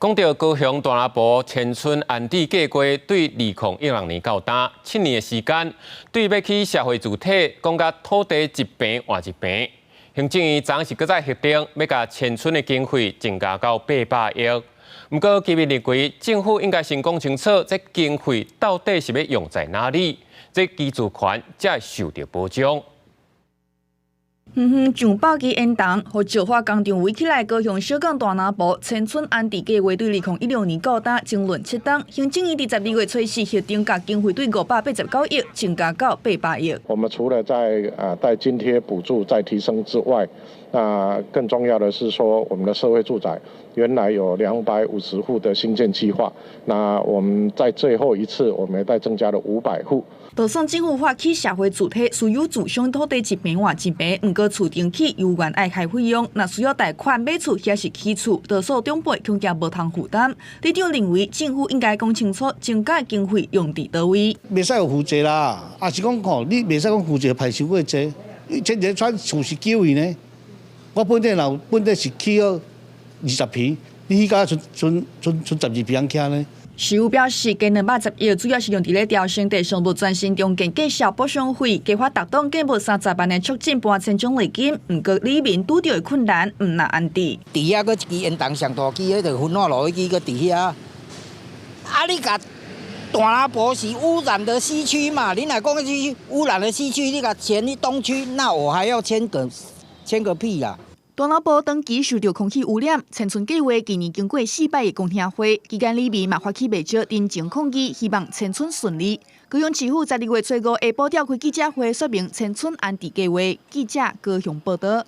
講到高雄大林埔遷村安置計劃，對2016年到今7年的時間，對欲起社會住宅，講甲土地一坪換一坪。行政院昨是閣再核定，欲共遷村的經費增加到800億。毋過，居民認為政府應該先講清楚，這經費到底是欲用在哪裡，這居住權才會受到保障。遠遠上百支煙囱，予石化工廠圍起來。高雄小港大林埔遷村安置計劃對2016年到今爭論7冬，行政院佇12月初四核定，共經費對589億增加到800億。我們除了在帶津貼補助再提升之外，那更重要的是說，我們的社會住宅原來有250戶的興建計劃，那我們在最後一次，我們再增加了500戶。就算政府發起社會住宅，私有住商土地一坪換一坪，毋過厝頂起猶原愛開費用，若需要貸款買厝抑是起厝，多數長輩恐驚無通負擔。里長認為政府應該講清楚，增加經費用佇佗位。袂使有負債啦，抑是講吼，你袂使講負債派傷過濟，你這個村厝是九位呢？我本底若本底是起予20坪，你起甲賰賰賰賰12坪徛呢？市府表示，加210億主要是用佇咧調升地上物全新重建計數補償費，加發逐棟建物30萬的促進搬遷獎勵金。毋過，里民拄著的困難毋若安置。佇遐閣一支煙囱上大支，彼個焚化爐彼支閣佇遐。啊！你共大林埔是污染的西區嘛？你若講是污染的西區，你共遷去東區，那我還要遷個屁啦！大林埔長期受著空氣污染，遷村計劃今年經過四擺的公聽會，期間里民嘛發起袂少陳情抗議，希望遷村順利。高雄市府12月初五下晡召開記者會，說明遷村安置計劃。記者高雄報道。